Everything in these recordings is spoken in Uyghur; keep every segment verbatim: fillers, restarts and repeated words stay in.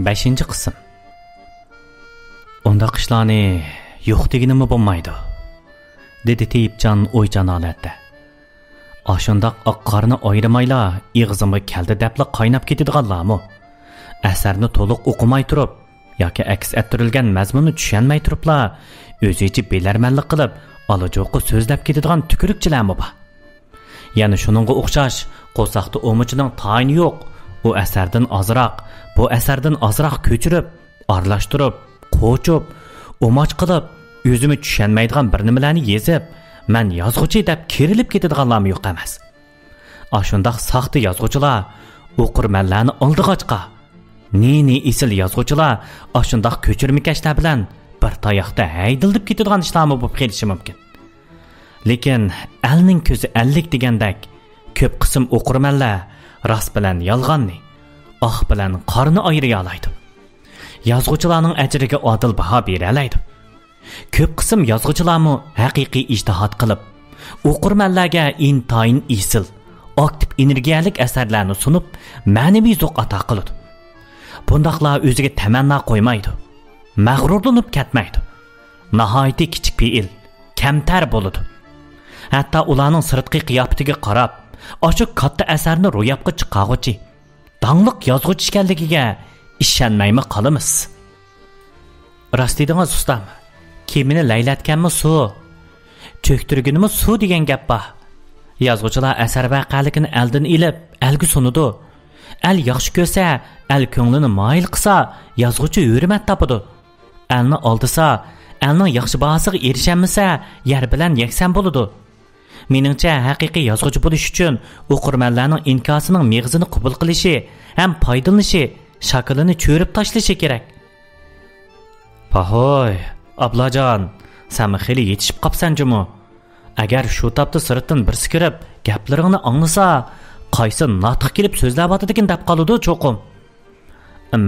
بەشىنچى قىسىم. ئۇنداق ئىشلارنى يوق دېگىنىممۇ بولمايدۇ، دېدى تېيىپجان ئويچان ھالەتتە. ئاشۇنداق ئاق قارىنى ئايرىمايلا ئېغىزىمغا كەلدى دەپلا قايناپ كېتىدىغانلارمۇ؟ ئەسەرنى تولۇق ئوقۇماي تۇرۇپ ياكى ئەكس ئەتتۈرۈلگەن مەزمۇننى چۈشەنمەي تۇرۇپلا ئۆزىچە بىلەرمەنلىك قىلىپ ئالا-جوقا سۆزلەپ كېتىدىغان تۈكۈرۈكچىلەرمۇ بار. يەنە شۇنىڭغا ئوخشاش، قورساقتا ئومىچىنىڭ تايىنى يوق، ئۇ ئەسەردىن ئازراق، بۇ ئەسەردىن ئازراق كۆچۈرۈپ، ئارىلاشتۇرۇپ، قوچۇپ، ئۇماچ قىلىپ، ئۆزىمۇ چۈشەنمەيدىغان بىر نېمىلەرنى يېزىپ، مەن يازغۇچى دەپ كېرىلىپ كېتىدىغانلارمۇ يوق ئەمەس. ئاشۇنداق ساختا يازغۇچىلار ئوقۇرمەنلەرنى ئالدىغاچقا، نى-نى ئېسىل يازغۇچىلار ئاشۇنداق كۆچۈرمىكەشلەر بىلەن بىر تاياقتا ھەيدىلىپ كېتىدىغان ئىشلارمۇ بولۇپ قېلىشى مۇمكىن. لېكىن ئەلنىڭ كۆزى ئەللىك دېگەندەك، كۆپ قىسىم ئوقۇرمەنلەر راست بىلەن يالغاننى، ئاق بىلەن قارىنى ئايرىيالايدۇ. يازغۇچىلارنىڭ ئەجرىگە ئادىل باھا بېرەلەيدۇ. كۆپ قىسىم يازغۇچىلارمۇ ھەقىقىي ئىجتىھات قىلىپ، ئوقۇرمەنلەرگە ئىنتايىن ئېسىل، ئاكتىپ ئېنېرگىيەلىك ئەسەرلەرنى سۇنۇپ، مەنىۋى زوق ئاتا قىلىدۇ. بۇنداقلار ئۆزىگە تەمەننا قويمايدۇ، مەغرۇرلىنىپ كەتمەيدۇ، ناھايىتى كىچىك پېئىل، كەمتەر بولىدۇ. ھەتتا ئۇلارنىڭ سىرتقى قىياپىتىگە قاراپ، ئاشۇ كاتتا ئەسەرنى روياپقا چىقارغۇچى، داڭلىق يازغۇچى ئىكەنلىكىگە ئىشەنمەيمۇ قالىمىز. راست دېدىڭىز، ئۇستام. كېمىنى لەيلەتكەنمۇ سۇ، چۆكتۈرگىنىمۇ سۇ دېگەن گەپ بار. يازغۇچىلار ئەسەر ۋەقەلىكىنى ئەلدىن ئېلىپ، ئەلگە سۇنىدۇ. ئەل ياخشى كۆرسە، ئەل كۆڭلىنى مايىل قىلسا، يازغۇچى ھۆرمەت تاپىدۇ. ئەلنى ئالدىسا، ئەلنىڭ ياخشى باھاسىغا ئېرىشەلمىسە، يەر بىلەن يەكسان بولىدۇ. مېنىڭچە، ھەقىقىي يازغۇچى بولۇش ئۈچۈن ئوقۇرمەنلەرنىڭ ئىنكاسىنىڭ مېغىزىنى قوبۇل قىلىشى ھەم پايدىلىنىشى، شاكىلىنى چۆرۈپ تاشلىشى كېرەك. پاھوي، ئابلاجان، سەنمۇ خېلى يېتىشىپ قاپسەن جۇمۇ. ئەگەر شۇ تاپتا سىرتتىن بىرسى كىرىپ، گەپلىرىڭنى ئاڭلىسا، قايسى ناتىق كېلىپ سۆزلەۋاتىدىكىن دەپ قالىدۇ چوقۇم.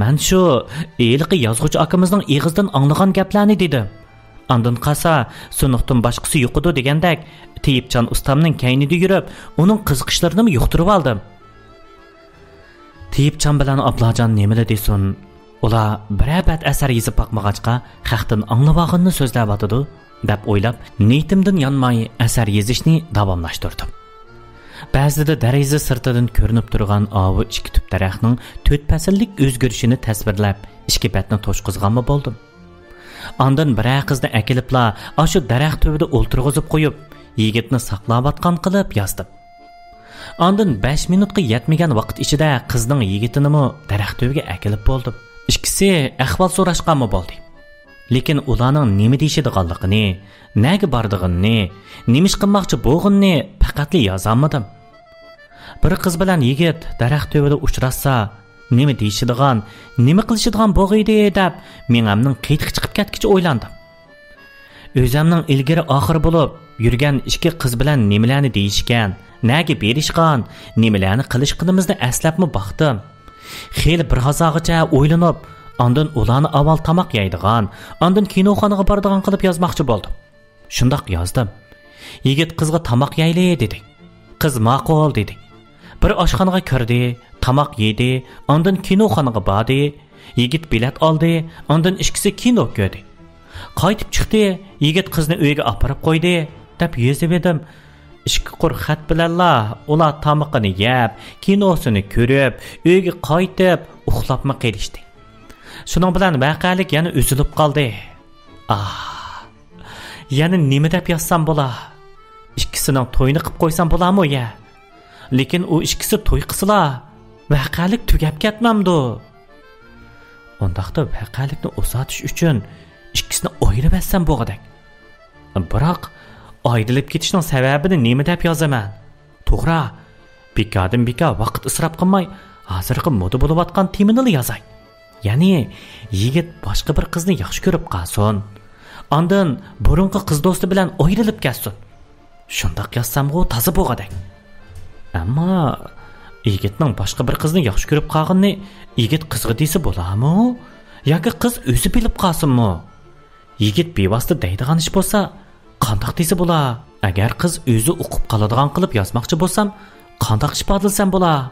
مەن شۇ ھېلىقى يازغۇچى ئاكىمىزنىڭ ئېغىزىدىن ئاڭلىغان گەپلەرنى دېدىم. ئاندىن قالسا، سۇنۇقتىن باشقىسى يوقىدۇ دېگەندەك، تېيىپجان ئۇستامنىڭ كەينىدە يۈرۈپ، ئۇنىڭ قىزىقىشلىرىنىمۇ يۇقتۇرۇۋالدىم. تېيىپجان بىلەن ئابلاجان نېمىلا دېسۇن، ئۇلار بىرەر بەت ئەسەر يېزىپ باقمىغاچقا، خەقتىن ئاڭلىۋالغىنىنى سۆزلەۋاتىدۇ، دەپ ئويلاپ، نىيىتىمدىن يانماي ئەسەر يېزىشنى داۋاملاشتۇردۇم. بەزىدە دېرىزە سىرتىدىن كۆرۈنۈپ تۇرغان ئاۋۇ ئىككى تۈپ دەرەخنىڭ تۆت پەسىللىك ئۆزگىرىشىنى تەسۋىرلەپ، ئىككى بەتنى توشقۇزغانمۇ بولدۇم. ئاندىن بىرەر قىزنى ئەكېلىپلا، ئاشۇ دەرەخ تۈۋىدە ئولتۇرغۇزۇپ قويۇپ، يىگىتنى ساقلاۋاتقان قىلىپ يازدىم. ئاندىن بەش مىنۇتقا يەتمىگەن ۋاقىت ئىچىدە قىزنىڭ يىگىتىنىمۇ دەرەخ تۈۋىگە ئەكېلىپ بولدۇم. ئىككىسى ئەھۋال سوراشقانمۇ بولدى. لېكىن ئۇلارنىڭ نېمە دېيىشىدىغانلىقىنى، نەگە بارىدىغىنىنى، نېمە ئىش قىلماقچى بولغىنىنى پەقەتلا يازالمىدىم. بىر قىز بىلەن يىگىت دەرەخ تۈۋىدە ئۇچراشسا، نېمە دېيىشىدىغان، نېمە قىلىشىدىغان بولغىيدى دەپ، مېڭەمنىڭ قېتىقى چىقىپ كەتكىچە ئويلاندىم. ئۆزەمنىڭ ئىلگىرى ئاخىر بولۇپ يۈرگەن ئىككى قىز بىلەن نېمىلەرنى دېيىشكەن، نەگە بېرىشقان، نېمىلەرنى قىلىشقىنىمىزنى ئەسلەپمۇ باقتىم. خېلى بىر ھازاغىچە ئويلىنىپ، ئاندىن ئۇلارنى ئاۋۋال تاماق يەيدىغان، ئاندىن كىنوخانىغا بارىدىغان قىلىپ يازماقچى بولدۇم. شۇنداق يازدىم. يىگىت قىزغا تاماق يەيلى دېدى. قىز ماقۇل دېدى. بىر ئاشخانىغا كىردى، تاماق يېدى، ئاندىن كىنوخانىغا باردى. يىگىت بېلەت ئالدى، ئاندىن ئىككىسى كىنو كۆردى. قايتىپ چىقتى، يىگىت قىزنى ئۆيگە ئاپىرىپ قويدى، دەپ يېزىۋىدىم. ئىككى قۇر خەت بىلەنلا ئۇلار تامىقىنى يەپ، كىنوسىنى كۆرۈپ، ئۆيگە قايتىپ ئۇخلاپمۇ قېلىشتى. شۇنىڭ بىلەن ۋەقەلىك يەنە ئۈزۈلۈپ قالدى. ئاھ، يەنە نېمە دەپ يازسام بولا؟ ئىككىسىنىڭ تويىنى قىپ قويسام بولامۇ يە؟ لېكىن ئۇ ئىككىسى توي قىلسىلا، ۋەقەلىك تۈگەپ كەتمەمدۇ؟ ئۇنداقتا ۋەقەلىكنى ئۇزارتىش ئۈچۈن ئىككىسىنى ئايرىۋەتسەم بولغۇدەك. بىراق، ئايرىلىپ كېتىشنىڭ سەۋەبىنى نېمە دەپ يازىمەن؟ توغرا، بىكاردىن بىكار ۋاقىت ئىسراپ قىلماي، ھازىرقى مودا بولۇۋاتقان تېمىنىلا يازاي. يەنى، يىگىت باشقا بىر قىزنى ياخشى كۆرۈپ قالسۇن. ئاندىن بۇرۇنقى قىز دوستى بىلەن ئايرىلىپ كەتسۇن. شۇنداق يازسامغۇ تازا بولغۇدەك. ئەمما يىگىتنىڭ باشقا بىر قىزنى ياخشى كۆرۈپ قالغىنىنى يىگىت قىزغا دېسە بولارمۇ؟ ياكى قىز ئۆزى بىلىپ قالسۇنمۇ؟ يىگىت بىۋاسىتە دەيدىغان ئىش بولسا، قانداق دېسە بولا؟ ئەگەر قىز ئۆزى ئۇقۇپ قالىدىغان قىلىپ يازماقچى بولسام، قانداق ئىپادىلىسەم بولا؟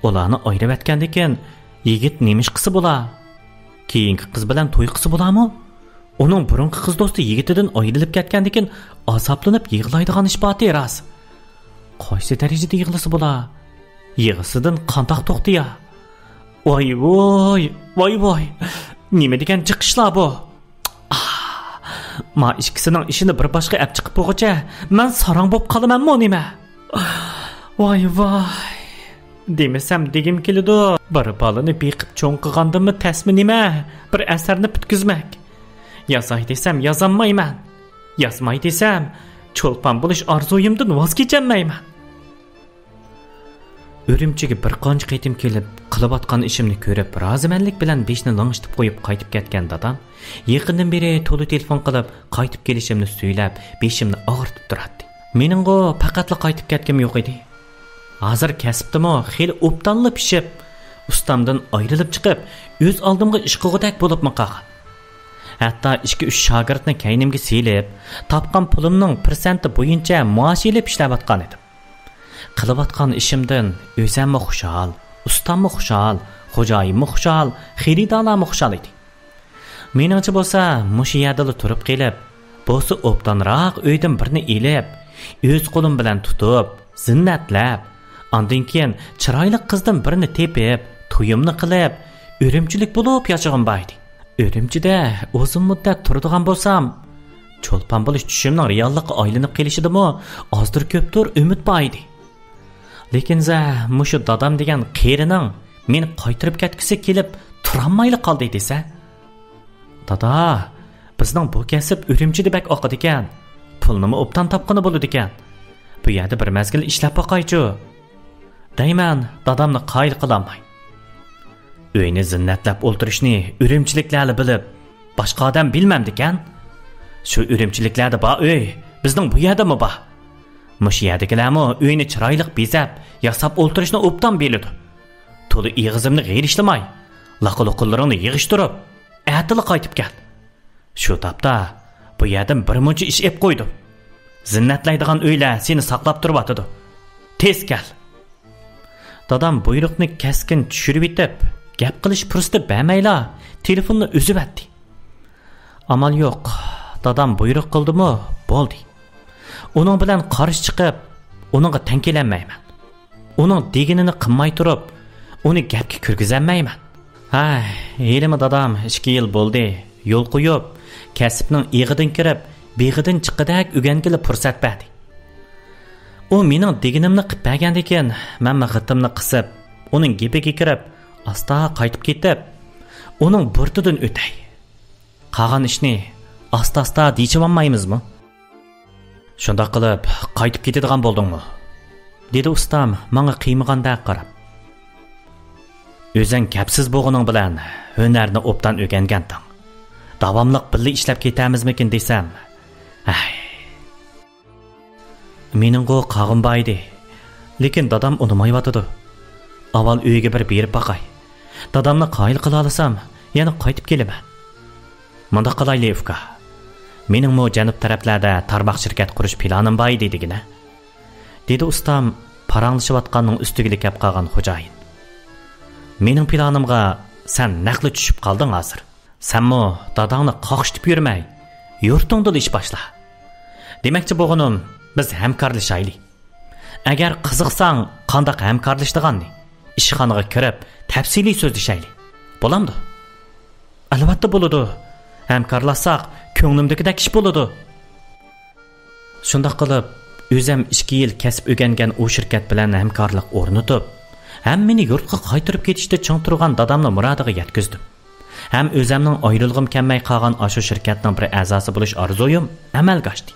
ئۇلارنى ئايرىۋەتكەندىكىن، يىگىت نېمە ئىش قىلسا بولا؟ كېيىنكى قىز بىلەن توي قىلسا بولامۇ؟ ئۇنىڭ بۇرۇنقى قىز دوستى يىگىتىدىن ئايرىلىپ كەتكەندىكىن ئازابلىنىپ يىغلايدىغان ئىش بارتى راست. قايسى دەرىجىدە يىغلىسا بولا؟ يىغىسىدىن قانداق توختىيا؟ ۋاي ۋوي، ۋاي ۋوي، نېمە دېگەن جىق ئىشلار بۇ؟ ئاھ، ما ئىككىسىنىڭ ئىشىنى بىر باشقا ئەپ چىقىپ بولغۇچە مەن ساراڭ بوپ قالىمەنمۇ نېمە؟ ۋاي ۋاي، دېمىسەم دېگۈم كېلىدۇ. بىر بالىنى بېقىپ چوڭ قىلغاندىنمۇ تەسمۇ نېمە بىر ئەسەرنى پۈتكۈزمەك؟ يازاي دېسەم يازالمايمەن، يازماي دېسەم چولپان بولۇش ئارزۇيۇمدىن ۋاز كېچەلمەيمەن. ئۈرۈمچىگە بىر قانچە قېتىم كېلىپ، قىلىۋاتقان ئىشىمنى كۆرۈپ، رازىمەنلىك بىلەن بېشىنى لىڭشىتىپ قويۇپ قايتىپ كەتكەن دادام يېقىندىن بېرى تولا تېلېفون قىلىپ، قايتىپ كېلىشىمنى سۈيلەپ، بېشىمنى ئاغرىتىپ تۇراتتى. مېنىڭغۇ پەقەتلا قايتىپ كەتكۈم يوق ئىدى. ھازىر كەسىپتىمۇ خېلى ئوبدانلا پىشىپ، ئۇستامدىن ئايرىلىپ چىقىپ، ئۆز ئالدىمغا ئىش قىلغۇدەك بولۇپمۇ قالغان. ھەتتا ئىككى-ئۈچ شاگىرتنى كەينىمگە سېلىپ، تاپقان پۇلۇمنىڭ پىرسەنتى بويىچە مائاش ئېلىپ ئىشلەۋاتقان ئىدىم. قىلىۋاتقان ئىشىمدىن ئۆزەممۇ خۇشال، ئۇستاممۇ خۇشال، خوجايىنمۇ خۇشال، خېرىدارلارمۇ خۇشال ئىدى. مېنىڭچە بولسا، مۇشۇ يەردىلا تۇرۇپ قېلىپ، بولسا ئوبدانراق ئۆيدىن بىرنى ئېلىپ، ئۆز قولۇم بىلەن تۇتۇپ، زىننەتلەپ، ئاندىن كېيىن چىرايلىق قىزدىن بىرنى تېپىپ، تويۇمنى قىلىپ، ئۈرۈمچىلىك بولۇپ ياشىغىن بار ئىدى. ئۈرۈمچىدە ئۇزۇن مۇددەت تۇرىدىغان بولسام، چولپان بولۇش چۈشۈمنىڭ رېئاللىققا ئايلىنىپ قېلىشىدىمۇ ئازدۇر كۆپتۇر ئۈمىد بار ئىدى. لېكىن زە، مۇشۇ دادام دېگەن قېرىنىڭ مېنى قايتۇرۇپ كەتكۈسى كېلىپ تۇرالمايلا قالدى دېسە. دادا، بىزنىڭ بۇ كەسىپ ئۈرۈمچىدە بەك ئاقىدىكەن. پۇلنىمۇ ئوبدان تاپقىلى بولىدىكەن. بۇ يەردە بىر مەزگىل ئىشلەپ باقايچۇ، دەيمەن دادامنى قايىل قىلالماي. ئۆينى زىننەتلەپ ئولتۇرۇشنى ئۈرۈمچىلىكلەرلا بىلىپ، باشقا ئادەم بىلمەمدىكەن. شۇ ئۈرۈمچىلىكلەردە بار ئۆي بىزنىڭ بۇ يەردىمۇ بار. مۇشۇ يەردىكىلەرمۇ ئۆينى چىرايلىق بېزەپ، ياساپ ئولتۇرۇشنى ئوبدان بىلىدۇ. تولا ئېغىزىمنى غېرىشلىماي، لاقا-لۇقۇلىرىڭنى يىغىشتۇرۇپ، ئەتىلا قايتىپ كەل. شۇ تاپتا بۇ يەردىن بىر مۇنچە ئىش ئېپ قويدۇم. زىننەتلەيدىغان ئۆيلەر سېنى ساقلاپ تۇرۇۋاتىدۇ. تېز كەل. دادام بۇيرۇقنى كەسكىن چۈشۈرۈۋېتىپ، گەپ قىلىش پۇرسىتى بەرمەيلا، تېلېفوننى ئۈزۈۋەتتى. ئامال يوق، دادام بۇيرۇق قىلدىمۇ، بولدى. ئۇنىڭ بىلەن قارشى چىقىپ، ئۇنىڭغا تەڭ كېلەلمەيمەن. ئۇنىڭ دېگىنىنى قىلماي تۇرۇپ، ئۇنى گەپكە كىرگۈزەلمەيمەن. ھەي، ھېلىمۇ دادام ئىككى يىل بولدى، يول قويۇپ، كەسىپنىڭ ئېغىدىن كىرىپ، بېغىدىن چىققۇدەك ئۆگەنگىلى پۇرسەت بەردى. ئۇ مېنىڭ دېگىنىمنى قىپ بەرگەندىكىن، مەنمۇ غىتىمنى قىسىپ، ئۇنىڭ گېپىگە كىرىپ، ئاستا قايتىپ كېتىپ، ئۇنىڭ بۇرۇتىدىن ئۆتەي. قالغان ئىشنى ئاستا-ئاستا دېيىشىۋالمايمىزمۇ؟ شۇنداق قىلىپ، قايتىپ كېتىدىغان بولدۇڭمۇ؟ دېدى ئۇستام ماڭا قىيمىغاندەك قاراپ. ئۆزۈڭ گەپسىز بولغىنىڭ بىلەن ھۈنەرنى ئوبدان ئۆگەنگەنتىڭ. داۋاملىق بىللە ئىشلەپ كېتەرمىزمىكىن دېسەم، ھەي. مېنىڭغۇ قاغىم بار ئىدى. لېكىن دادام ئۇنىمايۋاتىدۇ. ئاۋۋال ئۆيگە بىر بېرىپ باقاي. دادامنى قايىل قىلالىسام، يەنە قايتىپ كېلىمەن. مۇنداق قىلايلى، ئۇكا. مېنىڭمۇ جەنۇب تەرەپلەردە تارماق شىركەت قۇرۇش پىلانىم بار ئىدى دېگىنە. دېدى ئۇستام پاراڭلىشىۋاتقاننىڭ ئۈستىگىلا كەپ قالغان خوجايىن. مېنىڭ پىلانىمغا سەن نەقلا چۈشۈپ قالدىڭ ھازىر. سەنمۇ داداڭنى قاقشىتىپ يۈرمەي، يۇرتۇڭدىلا ئىش باشلا. دېمەكچى بولغىنىم، بىز ھەمكارلىشايلى. ئەگەر قىزىقساڭ، قانداق ھەمكارلىشىدىغاننى ئىشخانىغا كىرىپ تەپسىلىي سۆزلىشەيلى. بولامدۇ؟ ئەلۋەتتە بولىدۇ. ھەمكارلاشساق، كۆڭلۈمدىكىدەك ئىش بولىدۇ. شۇنداق قىلىپ، ئۆزەم ئىككى يىل كەسىپ ئۆگەنگەن ئۇ شىركەت بىلەن ھەمكارلىق ئورنىتىپ، ھەم مېنى يۇرتقا قايتۇرۇپ كېتىشتە چىڭ تۇرغان دادامنى مۇرادىغا يەتكۈزدۈم. ھەم ئۆزەمنىڭ ئايرىلغۇم كەلمەي قالغان ئاشۇ شىركەتنىڭ بىر ئەزاسى بولۇش ئارزۇيۇم ئەمەلگە ئاشتى.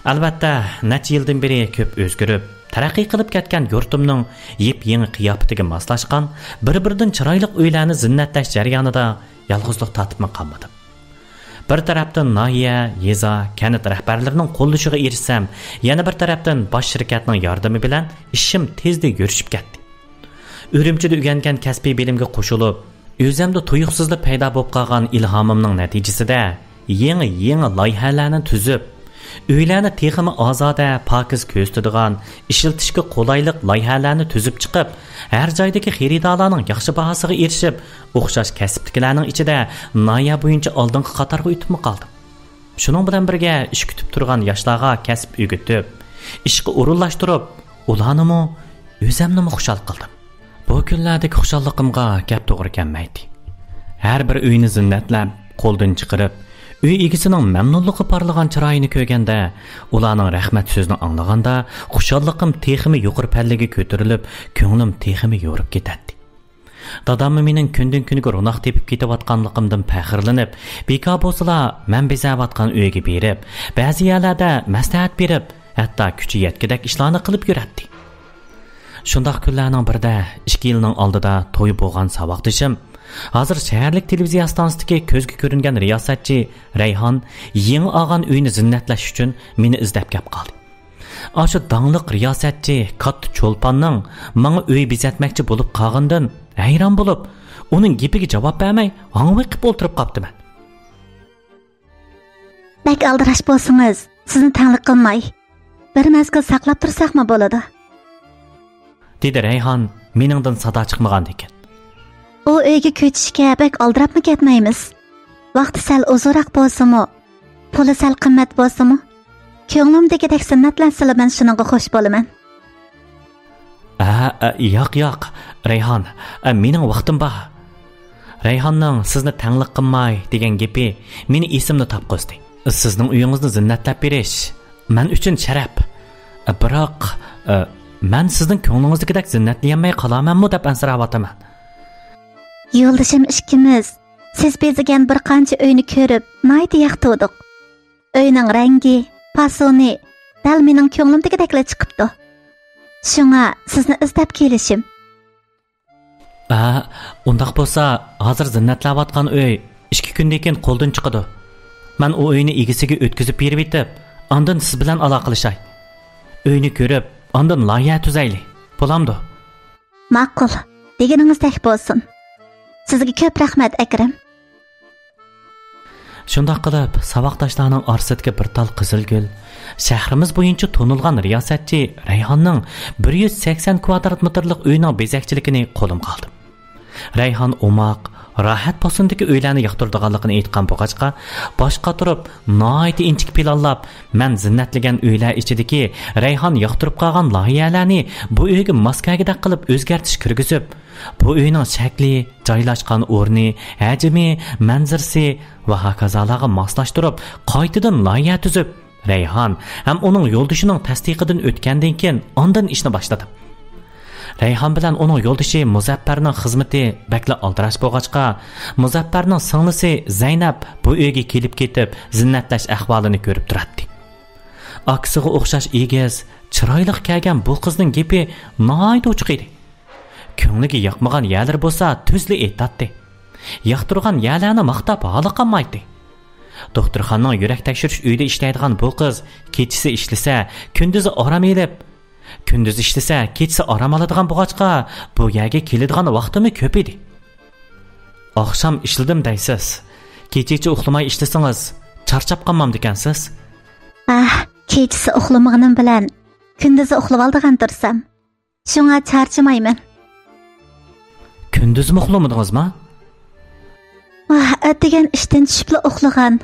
ئەلۋەتتە، نەچچە يىلدىن بېرى كۆپ ئۆزگىرىپ، تەرەققىي قىلىپ كەتكەن يۇرتۇمنىڭ يېپيېڭى قىياپىتىگە ماسلاشقان، بىر-بىرىدىن چىرايلىق ئۆيلەرنى زىننەتلەش جەريانىدا يالغۇزلۇق تارتىپمۇ قالمىدىم. بىر تەرەپتىن ناھىيە، يېزا، كەنت رەھبەرلىرىنىڭ قوللىشىغا ئېرىشسەم، يەنە بىر تەرەپتىن باش شىركەتنىڭ ياردىمى بىلەن ئىشىم تېزلا يۈرۈشۈپ كەتتى. ئۈرۈمچىدە ئۆگەنگەن كەسپىي بىلىمگە قوشۇلۇپ، ئۆزەمدە تۇيۇقسىزلا پەيدا بولۇپ قالغان ئىلھامىمنىڭ نەتىجىسىدە يېڭى-يېڭى لايىھەلەرنى تۈزۈپ، ئۆيلەرنى تېخىمۇ ئازادە، پاكىز كۆرسىتىدىغان، ئىشلىتىشكە قولايلىق لايىھەلەرنى تۈزۈپ چىقىپ، ھەر جايدىكى خېرىدارلارنىڭ ياخشى باھاسىغا ئېرىشىپ، ئوخشاش كەسىپتىكىلەرنىڭ ئىچىدە ناھىيە بويىچە ئالدىنقى قاتارغا ئۆتۈپمۇ قالدىم. شۇنىڭ بىلەن بىرگە، ئىش كۈتۈپ تۇرغان ياشلارغا كەسىپ ئۆگىتىپ، ئىشقا ئورۇنلاشتۇرۇپ، ئۇلارنىمۇ، ئۆزۈمنىمۇ خۇشال قىلدىم. بۇ كۈنلەردىكى خۇشاللىقىمغا گەپ توغرا كەلمەيتتى. ھەر بىر ئۆينى زىننەتلەپ، قولدىن چىقىرىپ، ئۆي ئىگىسىنىڭ مەمنۇنلۇقى پارلىغان چىرايىنى كۆرگەندە، ئۇلارنىڭ رەھمەت سۆزىنى ئاڭلىغاندا، خۇشاللىقىم تېخىمۇ يۇقىرى پەللىگە كۆتۈرۈلۈپ، كۆڭلۈم تېخىمۇ يورۇپ كېتەتتى. داداممۇ مېنىڭ كۈندىن-كۈنگە روناق تېپىپ كېتىۋاتقانلىقىمدىن پەخىرلىنىپ، بىكار بولسىلا، مەن بېزەۋاتقان ئۆيگە بېرىپ، بەزى يەرلەردە مەسلىھەت بېرىپ، ھەتتا كۈچى يەتكۈدەك ئىشلارنى قىلىپ يۈرەتتى. شۇنداق كۈنلەرنىڭ بىرىدە ئىككى يىلنىڭ ئالدىدا تويى بولغان ساۋاقدىشىم، ھازىر شەھەرلىك تېلېۋىزىيە ئىستانسىسىدىكى كۆزگە كۆرۈنگەن رىياسەتچى رەيھان يېڭى ئالغان ئۆيىنى زىننەتلەش ئۈچۈن مېنى ئىزدەپ كەپ قالدى. ئاشۇ داڭلىق رىياسەتچى كاتتا چولپاننىڭ ماڭا ئۆي بېزەتمەكچى بولۇپ قالغىنىدىن ھەيران بولۇپ، ئۇنىڭ گېپىگە جاۋاب بەرمەي ھاڭۋېقىپ ئولتۇرۇپ قاپتىمەن. بەك ئالدىراش بولسىڭىز، سىزنى تەڭلىك قىلماي، بىر مەزگىل ساقلاپ تۇرساقمۇ بولىدۇ. دېدى رەيھان مېنىڭدىن سادا چىقمىغاندىكىن. ئۇ ئۆيگە كۆچۈشكە بەك ئالدىراپمۇ كەتمەيمىز؟ ۋاقتى سەل ئۇزۇنراق بولسىمۇ، پۇلى سەل قىممەت بولسىمۇ، كۆڭلۈمدىكىدەك زىننەتلەنسىلا مەن شۇنىڭغا خوش بولىمەن. ئە، ئە، ياق، ياق، رەيھان، ئە، مېنىڭ ۋاقتىم بار. رەيھاننىڭ سىزنى تەڭلىق قىلماي دېگەن گېپى مېنى ئېسىمنى تاپقۇزدى. سىزنىڭ ئۆيىڭىزنى زىننەتلەپ بېرىش مەن ئۈچۈن شەرەپ. ئە، بىراق، ئە، مەن سىزنىڭ كۆڭلىڭىزدىكىدەك زىننەتلىيەلمەي قالارمەنمۇ دەپ ئەنسىرەۋاتىمەن. يولدىشىم ئىككىمىز سىز بېزىگەن بىر قانچە ئۆينى كۆرۈپ، ناھايىتى ياقتۇردۇق. ئۆينىڭ رەڭگى، پاسونى دەل مېنىڭ كۆڭلۈمدىكىدەكلا چىقىپتۇ. شۇڭا سىزنى ئىزدەپ كېلىشىم. ئا، ئۇنداق بولسا، ھازىر زىننەتلەۋاتقان ئۆي ئىككى كۈندىن كېيىن قولدىن چىقىدۇ. مەن ئۇ ئۆينى ئىگىسىگە ئۆتكۈزۈپ بېرىۋېتىپ، ئاندىن سىز بىلەن ئالاقىلىشاي. ئۆينى كۆرۈپ، ئاندىن لايىھە تۈزەيلى. بولامدۇ؟ ماقۇل، دېگىنىڭىزدەك بولسۇن. سىزگە كۆپ رەھمەت، ئەكرەم. شۇنداق قىلىپ، ساۋاقداشلارنىڭ ئارىسىدىكى بىر تال قىزىلگۈل، شەھىرىمىز بويىچە تونۇلغان رىياسەتچى رەيھاننىڭ بىر يۈز سەكسەن كۋادرات مېتىرلىق ئۆيىنىڭ بېزەكچىلىكىنى قولۇمغا ئالدىم. رەيھان ئوماق، راھەت پاسوندىكى ئۆيلەرنى ياقتۇرىدىغانلىقىنى ئېيتقان بولغاچقا، باش قاتۇرۇپ، ناھايىتى ئىنچىكە پىلانلاپ، مەن زىننەتلىگەن ئۆيلەر ئىچىدىكى رەيھان ياقتۇرۇپ قالغان لايىھەلەرنى بۇ ئۆيگە ماس كەلگۈدەك قىلىپ ئۆزگەرتىش كىرگۈزۈپ، بۇ ئۆينىڭ شەكلى، جايلاشقان ئورنى، ھەجمى، مەنزىرىسى ۋە ھاكازالارغا ماسلاشتۇرۇپ، قايتىدىن لايىھە تۈزۈپ، رەيھان ھەم ئۇنىڭ يولدىشىنىڭ تەستىقىدىن ئۆتكەندىن كېيىن، ئاندىن ئىشنى باشلىدىم. رەيھان بىلەن ئۇنىڭ يولدىشى مۇزەپپەرنىڭ خىزمىتى بەكلا ئالدىراش بولغاچقا، مۇزەپپەرنىڭ سىڭلىسى زەينەپ بۇ ئۆيگە كېلىپ كېتىپ، زىننەتلەش ئەھۋالىنى كۆرۈپ تۇراتتى. ئاكىسىغا ئوخشاش ئېگىز، چىرايلىق كەلگەن بۇ قىزنىڭ گېپى ناھايىتى ئوچۇق ئىدى. كۆڭلىگە ياقمىغان يەرلىرى بولسا تۈزلا ئېيتاتتى. ياقتۇرغان يەرلەرنى ماختاپ ھالقالمايتتى. دوختۇرخانىنىڭ يۈرەك تەكشۈرۈش ئۆيىدە ئىشلەيدىغان بۇ قىز كېچىسى ئىشلىسە، كۈندۈزى ئارام ئېلىپ، كۈندۈز ئىشلىسە، كېچىسى ئارام ئالىدىغان بولغاچقا، بۇ يەرگە كېلىدىغان ۋاقتىمۇ كۆپ ئىدى. ئاخشام ئىشلىدىم دەيسىز. كېچىچە ئۇخلىماي ئىشلىسىڭىز، چارچاپ قالمامدىكەنسىز؟ ئاھ، كېچىسى ئۇخلىمىغىنىم بىلەن كۈندۈزى ئۇخلىۋالىدىغان تۇرسام. شۇڭا چارچىمايمەن. كۈندۈزمۇ ئۇخلىمىدىڭىزما؟ ۋاھ، ئەتىگەن ئىشتىن چۈشۈپلا ئۇخلىغان.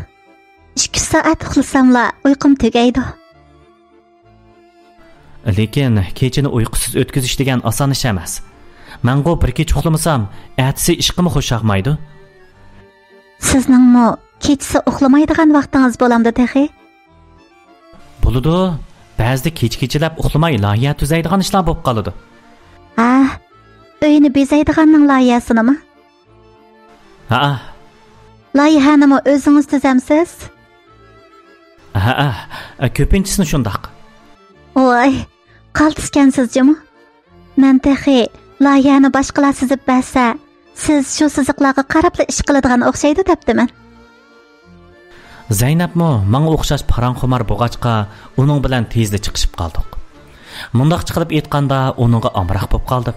ئىككى سائەت ئۇخلىساملا ئۇيقۇم تۈگەيدۇ. لېكىن كېچىنى ئۇيقۇسىز ئۆتكۈزۈش دېگەن ئاسان ئىش ئەمەس. مەنغۇ بىر كېچە ئۇخلىمىسام، ئەتىسى ئىشقىمۇ خۇشياقمايدۇ. سىزنىڭمۇ كېچىسى ئۇخلىمايدىغان ۋاقتىڭىز بولامدۇ تېخى؟ بولىدۇ. بەزىدە كېچە-كېچىلەپ ئۇخلىماي لايىھە تۈزەيدىغان ئىشلار بولۇپ قالىدۇ. ھە، ئۆينى بېزەيدىغاننىڭ لايىھەسىنىمۇ؟ ھەئە. لايىھەنىمۇ ئۆزىڭىز تۈزەمسىز؟ ھەئە، كۆپىنچىسىنى شۇنداق. ۋاي، قالتىسكەنسىز جۇمۇ. مەن تېخى لايىھەنى باشقىلار سىزىپ بەرسە، سىز شۇ سىزىقلارغا قاراپلا ئىش قىلىدىغان ئوخشايدۇ دەپتىمەن. زەينەپمۇ ماڭا ئوخشاش پاراڭخۇمار بولغاچقا، ئۇنىڭ بىلەن تېزلا چىقىشىپ قالدۇق. مۇنداقچە قىلىپ ئېيتقاندا، ئۇنىڭغا ئامراق بولۇپ قالدىم.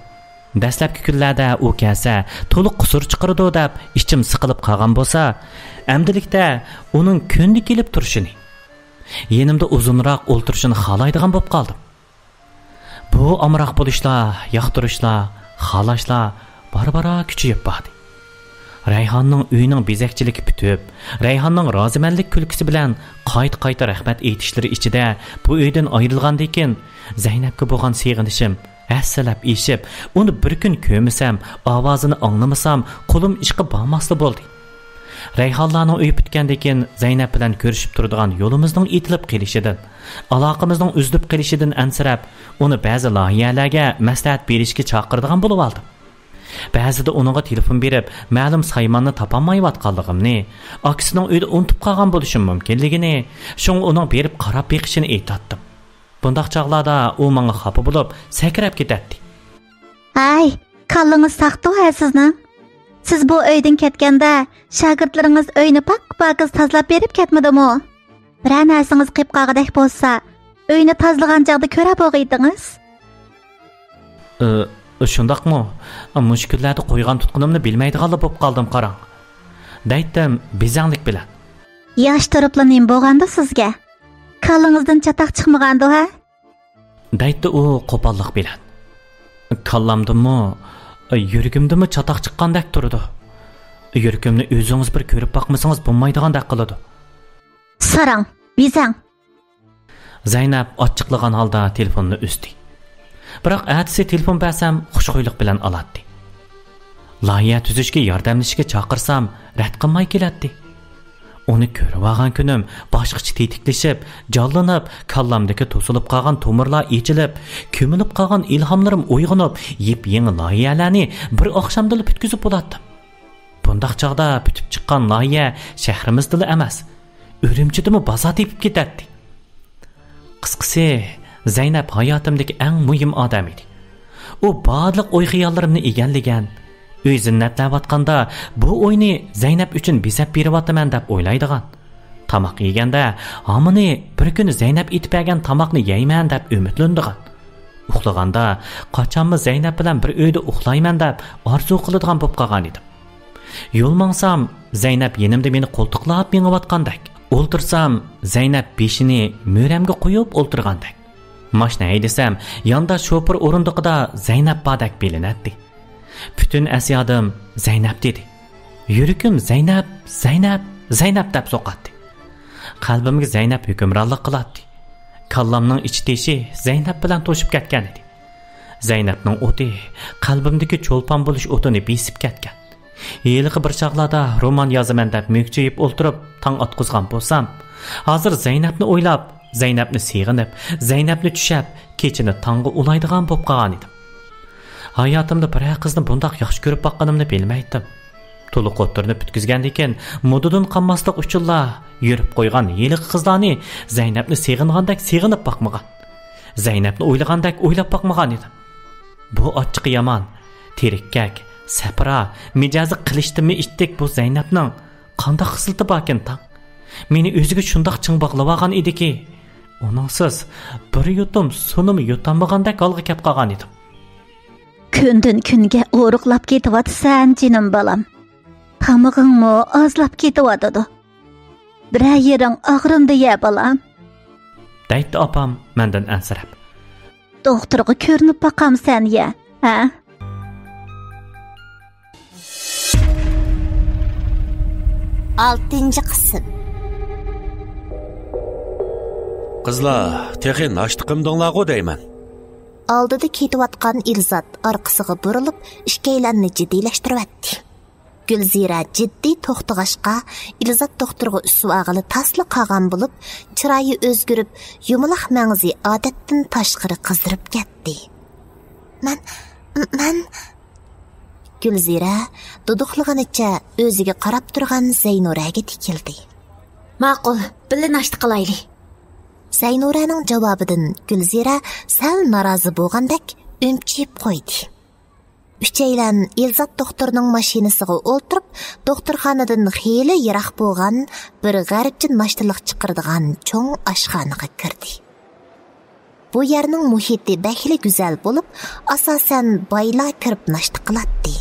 دەسلەپكى كۈنلەردە ئۇ كەلسە، تولا قۇسۇر چىقىرىدۇ دەپ ئىچىم سىقىلىپ قالغان بولسا، ئەمدىلىكتە ئۇنىڭ كۈندە كېلىپ تۇرۇشىنى، يېنىمدا ئۇزۇنراق ئولتۇرۇشىنى خالايدىغان بولۇپ قالدىم. بۇ ئامراق بولۇشلار، ياقتۇرۇشلار، خالاشلار بارا-بارا كۈچىيىپ باردى. رەيھاننىڭ ئۆيىنىڭ بېزەكچىلىكى پۈتۈپ، رەيھاننىڭ رازىمەنلىك كۈلكىسى بىلەن قايتا-قايتا رەھمەت ئېيتىشلىرى ئىچىدە بۇ ئۆيدىن ئايرىلغاندىن كېيىن زەينەپكە بولغان سېغىنىشىم ھەسسىلەپ ئېشىپ، ئۇنى بىر كۈن كۆرمىسەم، ئاۋازىنى ئاڭلىمىسام، قولۇم ئىشقا بارماسلا بولدى. رەيھانلارنىڭ ئۆيى پۈتكەندىن كېيىن زەينەپ بىلەن كۆرۈشۈپ تۇرىدىغان يولىمىزنىڭ ئېتىلىپ قېلىشىدىن، ئالاقىمىزنىڭ ئۈزۈلۈپ قېلىشىدىن ئەنسىرەپ، ئۇنى بەزى لايىھەلەرگە مەسلىھەت بېرىشكە چاقىرىدىغان بولۇۋالدىم. بەزىدە ئۇنىڭغا تېلېفون بېرىپ، مەلۇم سايماننى تاپالمايۋاتقانلىقىمنى، ئاكىسىنىڭ ئۆيدە ئۇنتۇپ قالغان بولۇشىمۇ مۇمكىنلىكىنى، شۇڭا ئۇنىڭ بېرىپ قاراپ بېقىشىنى ئېيتاتتىم. بۇنداق چاغلاردا ئۇ ماڭا خاپا بولۇپ، سەكرەپ كېتەتتى. ھەي، كاللىڭىز ساقتۇ ھە سىزنىڭ؟ سىز بۇ ئۆيدىن كەتكەندە، شاگىرتلىرىڭىز ئۆينى پاك-پاكىز تازىلاپ بېرىپ كەتمىدىمۇ؟ بىرەر نەرسىڭىز قېلىپ قالغۇدەك بولسا، ئۆينى تازىلىغان چاغدا كۆرە بولغىيدىڭىز. ئى، شۇنداقمۇ؟ مۇشۇ كۈنلەردە قويغان تۇتقىنىمنى بىلمەيدىغانلا بوپ قالدىم، قاراڭ. دەيتتىم بېزەڭلىك بىلەن. ياش تۇرۇپلا نېمە بولغاندۇ سىزگە؟ كاللىڭىزدىن چاتاق چىقمىغاندۇ ھە؟ دەيتتى ئۇ قوپاللىق بىلەن. كاللامدىنمۇ، يۈرىكىمدىنمۇ چاتاق چىققاندەك تۇرىدۇ. يۈرىكىمنى ئۆزىڭىز بىر كۆرۈپ باقمىسىڭىز بولمايدىغاندەك قىلىدۇ. ساراڭ، بېزەڭ! زەينەپ ئاچچىقلىغان ھالدا تېلېفوننى ئۈزدى. بىراق ئەتىسى تېلېفون بەرسەم، خۇشخۇيلۇق بىلەن ئالاتتى. لايىھە تۈزۈشكە ياردەملىشىشكە چاقىرسام، رەت قىلماي كېلەتتى. ئۇنى كۆرۈۋالغان كۈنۈم باشقىچە تېتىكلىشىپ، جانلىنىپ، كاللامدىكى توسۇلۇپ قالغان تومۇرلار ئېچىلىپ، كۆمۈلۈپ قالغان ئىلھاملىرىم ئويغىنىپ، يېپيېڭى لايىھەلەرنى بىر ئاخشامدىلا پۈتكۈزۈپ بولاتتىم. بۇنداق چاغدا پۈتۈپ چىققان لايىھە شەھىرىمىزدىلا ئەمەس، ئۈرۈمچىدىمۇ بازار تېپىپ كېتەتتى. قىسقىسى، زەينەپ ھاياتىمدىكى ئەڭ مۇھىم ئادەم ئىدى. ئۇ بارلىق ئوي-خىياللىرىمنى ئىگىلىگەن. ئۆي زىننەتلەۋاتقاندا بۇ ئۆينى زەينەپ ئۈچۈن بېزەپ بېرىۋاتىمەن دەپ ئويلايدىغان. تاماق يېگەندە ھامىنى بىر كۈنى زەينەپ ئېتىپ بەرگەن تاماقنى يەيمەن دەپ ئۈمىدلىنىدىغان. ئۇخلىغاندا قاچانمۇ زەينەپ بىلەن بىر ئۆيدە ئۇخلايمەن دەپ ئارزۇ قىلىدىغان بولۇپ قالغان ئىدىم. يول ماڭسام، زەينەپ يېنىمدا مېنى قولتۇقلاپ مېڭىۋاتقاندەك. ئولتۇرسام، زەينەپ بېشىنى مۈرەمگە قويۇپ ئولتۇرغاندەك. ماشىنا ھەيدىسەم، ياندا شوپۇر ئورۇندۇقىدا زەينەپ باردەك بىلىنەتتى. پۈتۈن ئەس-يادىم زەينەپ ئىدى. يۈرىكىم زەينەپ، زەينەپ، زەينەپ دەپ سوقاتتى. قەلبىمگە زەينەپ ھۆكۈمرانلىق قىلاتتى. كاللامنىڭ ئىچى-تېشى زەينەپ بىلەن توشۇپ كەتكەن ئىدى. زەينەپنىڭ ئوتى قەلبىمدىكى چولپان بولۇش ئوتىنى بېسىپ كەتكەن. ھېلىقى بىر چاغلاردا رومان يازىمەن دەپ مۈكچىيىپ ئولتۇرۇپ تاڭ ئاتقۇزغان بولسام، ھازىر زەينەپنى ئويلاپ، زەينەپنى سېغىنىپ، زەينەپنى چۈشەپ، كېچىنى تاڭغا ئۇلايدىغان بولۇپ قالغان ئىدىم. ھاياتىمدا بىرەر قىزنى بۇنداق ياخشى كۆرۈپ باققىنىمنى بىلمەيتتىم. تولۇق ئوتتۇرىنى پۈتكۈزگەندىن كېيىن، مودىدىن قالماسلىق ئۈچۈنلا يۈرۈپ قويغان ھېلىقى قىزلارنى زەينەپنى سېغىنغاندەك سېغىنىپ باقمىغان. زەينەپنى ئويلىغاندەك ئويلاپ باقمىغان ئىدىم. بۇ ئاچچىقى يامان، تېرىككەك، سەپرا، مىجەزى قىلىچ تېمى ئىتتىك بۇ زەينەپنىڭ قانداق خىسلىتى باركىن تاڭ؟ مېنى ئۆزىگە شۇنداق چىڭ باغلىۋالغان ئىدىكى، ئۇنىڭسىز بىر يۇتۇم سۇنىمۇ يۇتالمىغاندەك ھالغا كەپ قالغان ئىدىم. كۈندىن كۈنگە ئورۇقلاپ كېتىۋاتىسەن، جېنىم بالام. تامىقىڭمۇ ئازلاپ كېتىۋاتىدۇ. بىرەر يېرىڭ ئاغرىمدۇ يە، بالام؟ دەيتتى ئاپام مەندىن ئەنسىرەپ. دوختۇرغا كۆرۈنۈپ باقامسەن يە، ھە؟ ئالتىنچى قىسىم. قىزلار، تېخى ناشتا قىلمىدىڭلارغۇ دەيمەن. ئالدىدا كېتىۋاتقان ئىلزات ئارقىسىغا بۇرۇلۇپ، ئىككىيلەننى جىددىيلەشتۈرۈۋەتتى. گۈلزىرە جىددىي توختىغاچقا، ئىلزات دوختۇرغا ئۈسۈۋالغىلى تاسلا قالغان بولۇپ، چىرايى ئۆزگىرىپ، يۇمىلاق مەڭزى ئادەتتىن تاشقىرى قىزىرىپ كەتتى. مەن، مەن. گۈلزىرە دۇدۇقلىغىنىچە ئۆزىگە قاراپ تۇرغان زەينۇرەگە تىكىلدى. ماقۇل، بىللە ناشتا قىلايلى. زەينۇرەنىڭ جاۋابىدىن گۈلزىرە سەل نارازى بولغاندەك ئۈمچىيىپ قويدى. ئۈچەيلەن ئىلزات دوختۇرنىڭ ماشىنىسىغا ئولتۇرۇپ، دوختۇرخانىدىن خېلى يىراق بولغان بىر غەربچە ناشتىلىق چىقىرىدىغان چوڭ ئاشخانىغا كىردى. بۇ يەرنىڭ مۇھىتى بەكلا گۈزەل بولۇپ، ئاساسەن بايلار كىرىپ ناشتا قىلاتتى.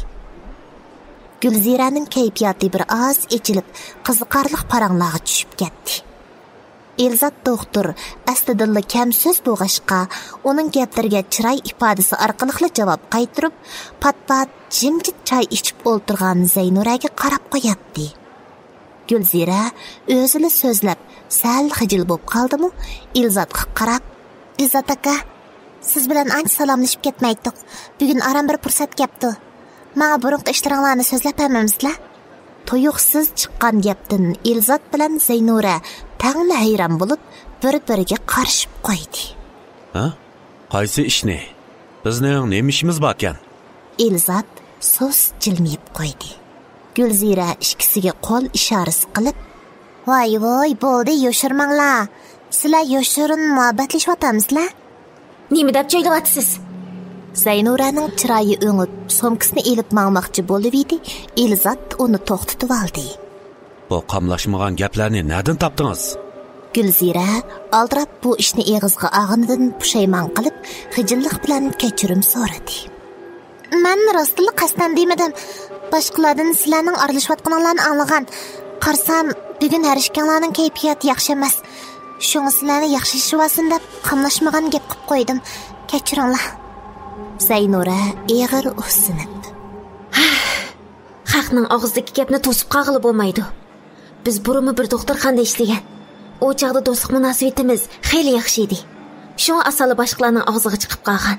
گۈلزىرەنىڭ كەيپىياتى بىر ئاز ئېچىلىپ، قىزىقارلىق پاراڭلارغا چۈشۈپ كەتتى. ئېلزات دوختۇر ئەسلىدىنلا كەم سۆز بولغاچقا، ئۇنىڭ گەپلىرىگە چىراي ئىپادىسى ئارقىلىقلا جاۋاب قايتۇرۇپ، پات-پات جىمجىت چاي ئىچىپ ئولتۇرغان زەينۇرەگە قاراپ قوياتتى. گۈلزىرە ئۆزىلا سۆزلەپ، سەل خىجىل بولۇپ قالدىمۇ، ئېلزاتقا قاراپ، «ئېلزات ئاكا، سىز بىلەن ئانچە سالاملىشىپ كەتمەيتتۇق. بۈگۈن ئاران بىر پۇرسەت كەپتۇ. ماڭا بۇرۇنقى ئىشلىرىڭلارنى سۆزلەپ بەرمەمسىلەر؟» تۇيۇقسىز چىققان گەپتىن ئېلزات بىلەن زەينۇرە تەڭلا ھەيران بولۇپ، بىر-بىرىگە قارىشىپ قويدى. ھە؟ قايسى ئىشنى؟ بىزنىڭ نېمە ئىشىمىز باركەن؟ ئېلزات سۇس جىلمىيىپ قويدى. گۈلزىرە ئىككىسىگە قول ئىشارىسى قىلىپ، «ۋاي-ۋۇي، بولدى، يوشۇرماڭلار. سىلەر يوشۇرۇن مۇھەببەتلىشىۋاتامسىلەر؟» «نېمە دەپ چۆگىلەۋاتىسىز؟» زەينۇرەنىڭ چىرايى ئۆڭۈپ، سومكىسىنى ئېلىپ ماڭماقچى بولۇۋىدى، ئېلزات ئۇنى توختىتىۋالدى. «بۇ قاملاشمىغان گەپلەرنى نەدىن تاپتىڭىز؟» گۈلزىرە ئالدىراپ بۇ ئىشنى ئېغىزغا ئالغىنىدىن پۇشايمان قىلىپ، خىجىللىق بىلەن كەچۈرۈم سورىدى. «مەن راستتىنلا قەستەن دېمىدىم. باشقىلاردىن سىلەرنىڭ ئارىلىشىۋاتقىنىڭلارنى ئاڭلىغان. قارىسام، بۈگۈن ھەر ئىككىڭلارنىڭ كەيپىياتى ياخشى ئەمەس. شۇڭا سىلەرنى ياخشىلىشىۋالسۇن دەپ قاملاشمىغان گەپ قىلىپ قويدۇم. كەچۈرۈڭلار.» زەينۇرە ئېغىر ئۇھسىنىپ، «خەقنىڭ ئاغزىدىكى گەپنى توسۇپ قالغىلى بولمايدۇ. بىز بۇرۇنمۇ بىر دوختۇرخانىدا ئىشلىگەن. ئۇ چاغدا دوستلۇق مۇناسىۋىتىمىز خېلى ياخشى ئىدى. شۇڭا ئاسانلا باشقىلارنىڭ ئاغزىغا چىقىپ قالغان.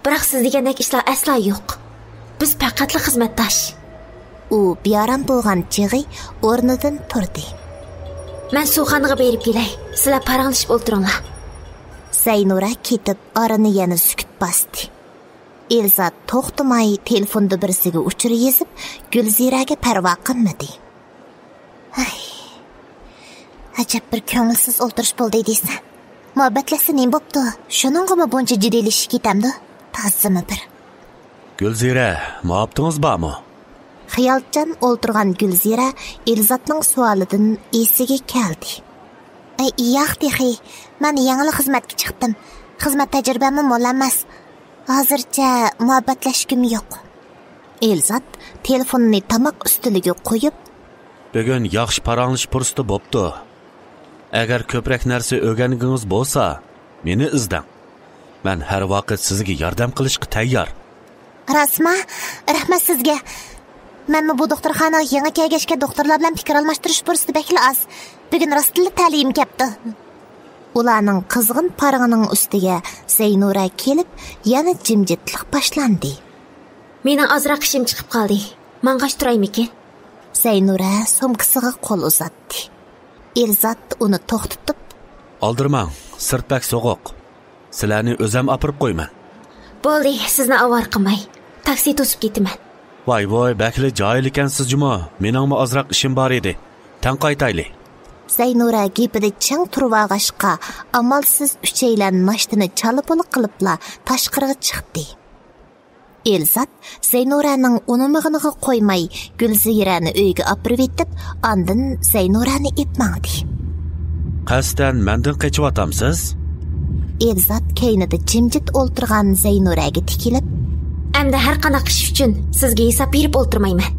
بىراق سىز دېگەندەك ئىشلار ئەسلا يوق. بىز پەقەتلا خىزمەتداش.» ئۇ بىئارام بولغان چېغى ئورنىدىن تۇردى. «مەن سۇخانىغا بېرىپ كېلەي. سىلەر پاراڭلىشىپ ئولتۇرۇڭلار.» زەينۇرە كېتىپ، ئارىنى يەنە سۈكۈت باستى. ئېلزات توختىماي تېلېفوندا بىرسىگە ئۇچۇر يېزىپ، گۈلزىرەگە پەرۋا قىلمىدى. ھەي، ئەجەب بىر كۆڭۈلسىز ئولتۇرۇش بولدى دېسە. مۇھەببەتلەشسە نېمە بوپتۇ؟ شۇنىڭغىمۇ بۇنچە جىددىيلىشىش كېتەمدۇ؟ تازىمۇ بىر. گۈلزىرە، مۇھەببىتىڭىز بارمۇ؟ خىيالچان ئولتۇرغان گۈلزىرە ئېلزاتنىڭ سوئالىدىن ئېسىگە كەلدى. ئەي، ياق تېخى. مەن يېڭىلا خىزمەتكە چىقتىم. خىزمەت تەجرىبەممۇ مول ئەمەس. ھازىرچە مۇھەببەتلەشكۈم يوق. ئېلزات تېلېفوننى تاماق ئۈستىلىگە قويۇپ، بۈگۈن ياخشى پاراڭلىشىش پۇرسىتى بوپتۇ. ئەگەر كۆپرەك نەرسە ئۆگەنگۈڭىز بولسا، مېنى ئىزدەڭ. مەن ھەر ۋاقىت سىزگە ياردەم قىلىشقا تەييار. راستما؟ رەھمەت سىزگە. مەنمۇ بۇ دوختۇرخانىغا يېڭى كەلگەچكە، دوختۇرلار بىلەن پىكىر ئالماشتۇرۇش پۇرسىتى بەكلا ئاز. بۈگۈن راستتىنلا تەلىيىم كەپتۇ. ئۇلارنىڭ قىزغىن پارىڭىنىڭ ئۈستىگە زەينۇرە كېلىپ، يەنە جىمجىتلىق باشلاندى. مېنىڭ ئازراق ئىشىم چىقىپ قالدى. ماڭغاچ تۇرايمىكىن؟ زەينۇرە سومكىسىغا قول ئۇزاتتى. ئېلزات ئۇنى توختىتىپ، ئالدىرىماڭ، سىرت بەك سوغۇق. سىلەرنى ئۆزەم ئاپىرىپ قويىمەن. بولدى، سىزنى ئاۋارە قىلماي. تاكسى توسۇپ كېتىمەن. ۋاي ۋاي، بەكلا جاھىل ئىكەنسىز جۇمۇ. مېنىڭمۇ ئازراق ئىشىم بار ئىدى. تەڭ قايتايلى. زەينۇرە گېپىدە چىڭ تۇرۇۋالغاچقا، ئامالسىز ئۈچەيلەن ناشتىنى چالا-پۇلا قىلىپلا تاشقىرىغا چىقتى. ئېلزات زەينۇرەنىڭ ئۇنىمىغىنىغا قويماي، گۈلزىرەنى ئۆيگە ئاپىرىۋېتىپ، ئاندىن زەينۇرەنى ئېلىپ ماڭدى. قەستەن مەندىن قېچىۋاتامسىز؟ ئېلزات كەينىدە جىمجىت ئولتۇرغان زەينۇرەگە تىكىلىپ، ئەمدى ھەر قانداق ئىش ئۈچۈن سىزگە ھېساب بېرىپ ئولتۇرمايمەن.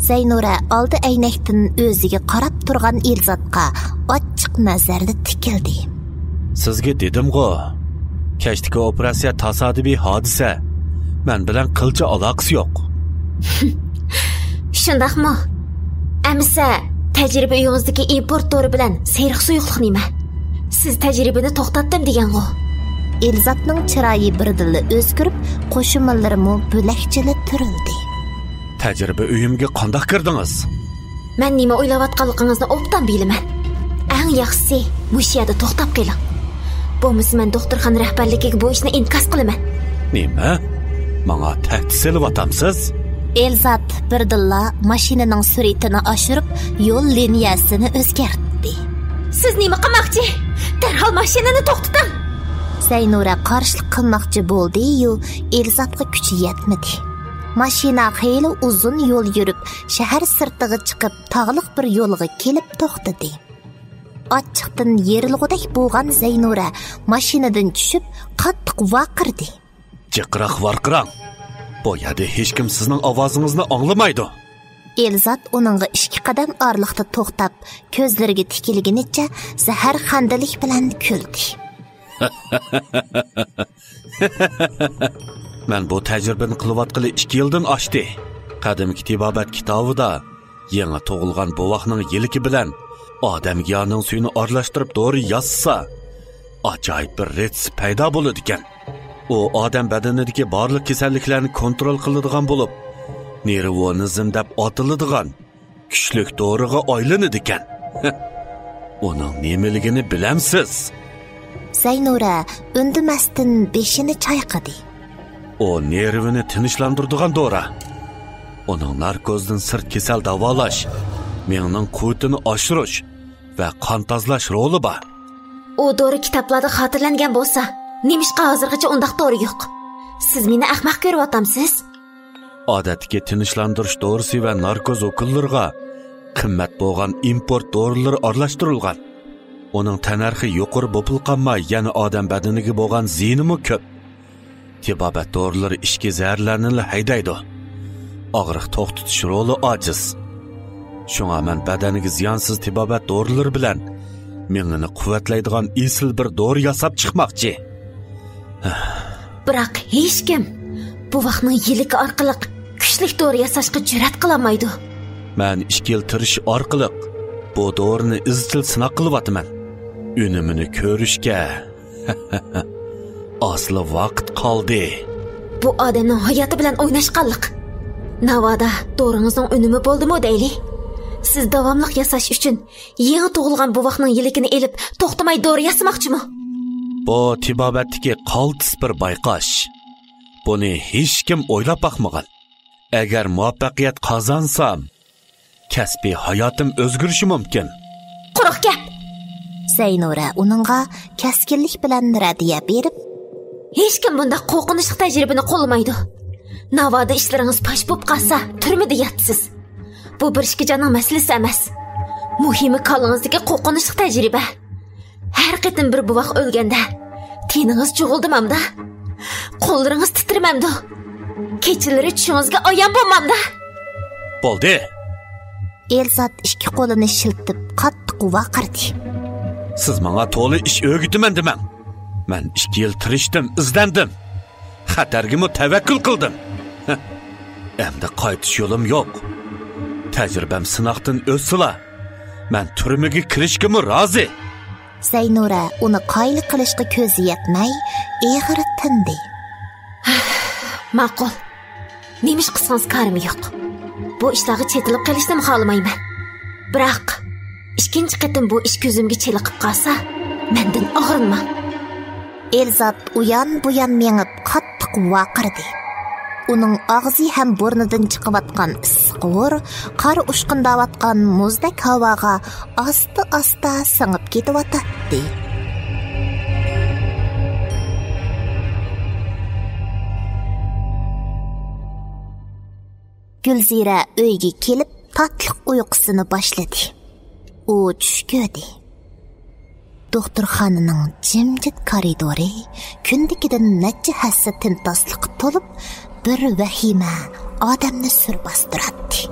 زەينۇرە ئالدى ئەينەكتىن ئۆزىگە قاراپ تۇرغان ئېلزاتقا ئاچچىق نەزەردە تىكىلدى. سىزگە دېدىمغۇ، كەچتىكى ئوپېراتسىيە تاسادىپىي ھادىسە. مەن بىلەن قىلچە ئالاقىسى يوق. شۇنداقمۇ؟ ئەمىسە، تەجرىبە ئۆيىڭىزدىكى ئىمپورت دورا بىلەن سېرىق سۇيۇقلۇق نېمە؟ سىز تەجرىبىنى توختاتتىم دېگەنغۇ؟ ئېلزاتنىڭ چىرايى بىردىنلا ئۆزگىرىپ، قوشۇماللىرىمۇ بۆلەكچىلا تۈرۈلدى. تەجرىبە ئۆيۈمگە قانداق كىردىڭىز؟ مەن نېمە ئويلاۋاتقانلىقىڭىزنى ئوبدان بىلىمەن. ئەڭ ياخشىسى، مۇشۇ يەردە توختاپ قېلىڭ. بولمىسا مەن دوختۇرخانا رەھبەرلىكىگە بۇ ئىشنى ئىنكاس قىلىمەن. نېمە؟ ماڭا تەھدىت سېلىۋاتامسىز؟ ئېلزات بىردىنلا ماشىنىنىڭ سۈرئىتىنى ئاشۇرۇپ، يول لىنىيەسىنى ئۆزگەرتتى. سىز نېمە قىلماقچى؟ دەرھال ماشىنىنى توختىتىڭ! زەينۇرە قارشىلىق قىلماقچى بولدى-يۇ، ئېلزاتقا كۈچى يەتمىدى. ماشىنا خېلى ئۇزۇن يول يۈرۈپ، شەھەر سىرتىغا چىقىپ، تاغلىق بىر يولغا كېلىپ توختىدى. ئاچچىقتىن يېرىلغۇدەك بولغان زەينۇرە ماشىنىدىن چۈشۈپ، قاتتىق ۋارقىرىدى. جىقراق ۋارقىراڭ! بۇ يەردە ھېچكىم سىزنىڭ ئاۋازىڭىزنى ئاڭلىمايدۇ. ئېلزاد ئۇنىڭغا ئىككى قەدەم ئارىلىقتا توختاپ، كۆزلىرىگە تىكىلگىنىچە زەھەرخەندىلىك بىلەن كۈلدى. مەن بۇ تەجرىبىنى قىلىۋاتقىلى ئىككى يىلدىن ئاشتى. قەدىمكى تېبابەت كىتابىدا يېڭى تۇغۇلغان بوۋاقنىڭ يىلىكى بىلەن ئادەمگە يارنىڭ سۈيىنى ئارىلاشتۇرۇپ دورا ياسىسا، ئاجايىپ بىر رېتسېپ پەيدا بولىدىكەن. ئۇ ئادەم بەدىنىدىكى بارلىق كېسەللىكلەرنى كونترول قىلىدىغان بولۇپ، نېرۋونىزم دەپ ئاتىلىدىغان كۈچلۈك دورىغا ئايلىنىدىكەن. ئۇنىڭ نېمىلىكىنى بىلەمسىز؟ زەينۇرە ئۈندىمەستىن بېشىنى چايقىدى. ئۇ نېرۋىنى تىنچلاندۇرىدىغان دورا. ئۇنىڭ ناركوزدىن سىرت كېسەل داۋالاش، مېڭىنىڭ قۇۋۋىتىنى ئاشۇرۇش ۋە قان تازىلاش رولى بار. ئۇ دورا كىتابلاردا خاتىرىلەنگەن بولسا، نېمىشقا ھازىرغىچە ئۇنداق دورا يوق؟ سىز مېنى ئەخمەق كۆرۈۋاتامسىز؟ ئادەتتىكى تىنچلاندۇرۇش دورىسى ۋە ناركوز ئوكۇللىرىغا قىممەت بولغان ئىمپورت دورىلىرى ئارىلاشتۇرۇلغان. ئۇنىڭ تەننەرخى يۇقىرى بوپلا قالماي، يەنە ئادەم بەدىنىگە بولغان زىيىنىمۇ كۆپ. تېبابەت دورىلىرى ئىچكى زەھەرلەرنىلا ھەيدەيدۇ. ئاغرىق توختىتىش رولى ئاجىز. شۇڭا مەن بەدەنگە زىيانسىز تېبابەت دورىلىرى بىلەن مېڭىنى قۇۋۋەتلەيدىغان ئېسىل بىر دورا ياساپ چىقماقچى. بىراق ھېچكىم بوۋاقنىڭ يىلىكى ئارقىلىق كۈچلۈك دورا ياساشقا جۈرئەت قىلالمايدۇ. مەن ئىككى يىل تىرىشىش ئارقىلىق بۇ دورىنى ئىزچىل سىناق قىلىۋاتىمەن. ئۈنۈمىنى كۆرۈشكە ئازلا ۋاقىت قالدى. بۇ ئادەمنىڭ ھاياتى بىلەن ئويناشقانلىق. ناۋادا دورىڭىزنىڭ ئۈنۈمى بولدىمۇ دەيلى؟ سىز داۋاملىق ياساش ئۈچۈن يېڭى تۇغۇلغان بوۋاقنىڭ يىلىكىنى ئېلىپ، توختىماي دورا ياسىماقچىمۇ؟ بۇ تېبابەتتىكى قالتىس بىر بايقاش. بۇنى ھېچكىم ئويلاپ باقمىغان. ئەگەر مۇۋەپپەقىيەت قازانسام، كەسپىي ھاياتىم ئۆزگىرىشى مۇمكىن. قۇرۇق گەپ! زەينۇرە ئۇنىڭغا كەسكىنلىك بىلەن رەددىيە بېرىپ، ھېچكىم بۇنداق قورقۇنچلۇق تەجرىبىنى قوللىمايدۇ. ناۋادا ئىشلىرىڭىز پاش بولۇپ قالسا، تۈرمىدە ياتىسىز. بۇ بىر ئىككى جاننىڭ مەسىلىسى ئەمەس. مۇھىمى كاللىڭىزدىكى قورقۇنچلۇق تەجرىبە. ھەر قېتىم بىر بوۋاق ئۆلگەندە، تېنىڭىز جۇغۇلدىمامدا؟ قوللىرىڭىز تىترىمەمدۇ؟ كېچىلىرى چۈشىڭىزگە ئايان بولمامدا؟ بولدى! ئېلزاد ئىككى قولىنى شىلتىپ، قاتتىق ۋارقىرىدى. سىز ماڭا تولا ئىش ئۆگىتىمەن دېمەڭ. مەن ئىككى يىل تىرىشتىم، ئىزدەندىم. خەتەرگىمۇ تەۋەككۈل قىلدىم. ئەمدى قايتىش يولۇم يوق. تەجرىبەم سىناقتىن ئۆتسىلا، مەن تۈرمىگە كىرىشكىمۇ رازى. زەينۇرە ئۇنى قايىل قىلىشقا كۆزى يەتمەي، ئېغىر تىندى. ماقۇل. نېمە ئىش قىلسىڭىز كارىم يوق. بۇ ئىشلارغا چېتىلىپ قېلىشنىمۇ خالىمايمەن. بىراق، ئىككىنچى قېتىم بۇ ئىش كۆزۈمگە چېلىقىپ قالسا، مەندىن ئاغرىنماڭ. ئېلزاد ئۇيان-بۇيان مېڭىپ، قاتتىق ۋارقىرىدى. ئۇنىڭ ئاغزى ھەم بۇرنىدىن چىقىۋاتقان ئىسسىق ھور قار ئۇچقۇنداۋاتقان مۇزدەك ھاۋاغا ئاستا-ئاستا سىڭىپ كېتىۋاتاتتى. گۈلزىرە ئۆيگە كېلىپ، تاتلىق ئۇيقۇسىنى باشلىدى. ئۇ چۈش كۆردى. دوختۇرخانىنىڭ جىمجىت كارىدورى كۈندىكىدىن نەچچە ھەسسە تىمتاسلىققا تولۇپ، بىر ۋەھىمە ئادەمنى سۈر باستۇراتتى.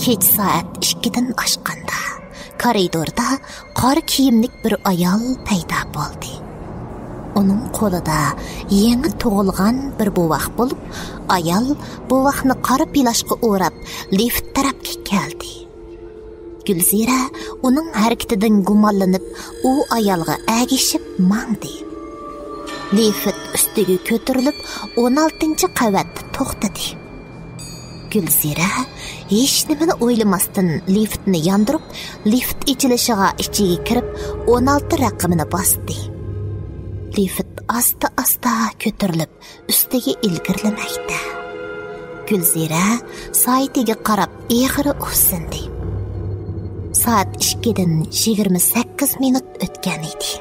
كېچە سائەت ئىككىدىن ئاشقاندا، كارىدوردا قارا كىيىملىك بىر ئايال پەيدا بولدى. ئۇنىڭ قولىدا يېڭى تۇغۇلغان بىر بوۋاق بولۇپ، ئايال بوۋاقنى قارا پىلاچقا ئوراپ، لىفىت تەرەپكە كەلدى. گۈلزىرە ئۇنىڭ ھەرىكىتىدىن گۇمانلىنىپ، ئۇ ئايالغا ئەگىشىپ ماڭدى. لىفىت ئۈستىگە كۆتۈرۈلۈپ، ئون ئالتىنچى قەۋەتتە توختىدى. گۈلزىرە ھېچنېمىنى ئويلىماستىن لىفتنى ياندۇرۇپ، لىفت ئېچىلىشىغا ئىچىگە كىرىپ، ئون ئالتە رەقىمىنى باستى. لىفت ئاستا-ئاستا كۆتۈرۈلۈپ، ئۈستىگە ئىلگىرىلىمەكتە. گۈلزىرە سائىتىگە قاراپ ئېغىر ئۇھسىندى. سائەت ئىككىدىن يىگىرمە سەككىز مىنۇت ئۆتكەن ئىدى.